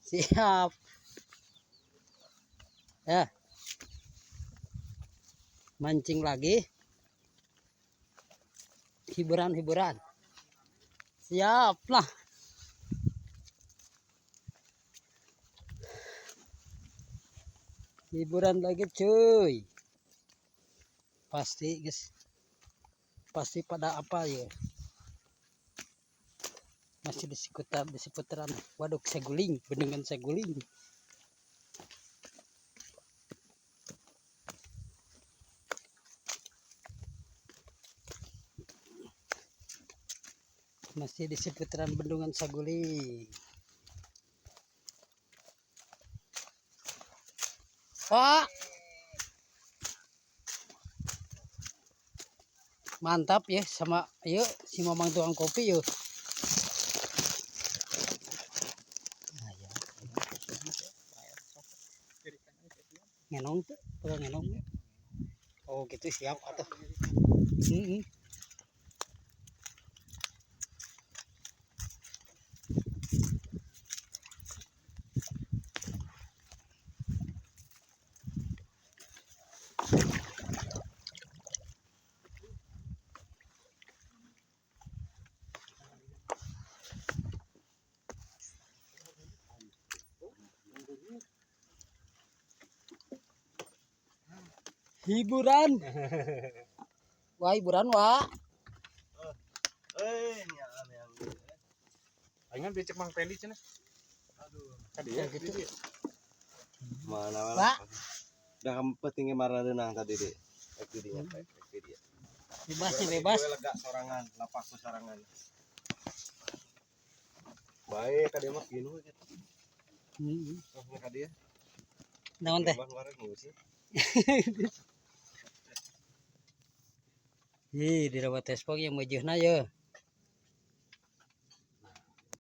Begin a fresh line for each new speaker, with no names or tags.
Siap. Ya. Mancing lagi. Hiburan-hiburan. Siap lah. Hiburan lagi cuy. Pasti guys. Pasti pada apa ya? Masih di seputaran Waduk Saguling, Bendungan Saguling. Masih di seputaran Bendungan Saguling. Pak, mantap ya sama yuk si mamang tukang kopi yuk. Ngenong tuh, tukang ngenong. Oh gitu siap atuh. Hiburan. Wah, hiburan, Wak.
Aing becek Mang Pendi cenah. Aduh. Kadieu
gitu.
Mana mana.
Wak.
Udah pentingnya marah renang tadi deh. Ek di dinya, ek di dia.
Bebas nih, bebas.
Gue lega sorangan, lapak sorangan. Baik, kadieu mah gini we gitu.
Heeh.
Oh, kadieu.
Naon teh? Ih, di rawa tespok yang meujeuna ye.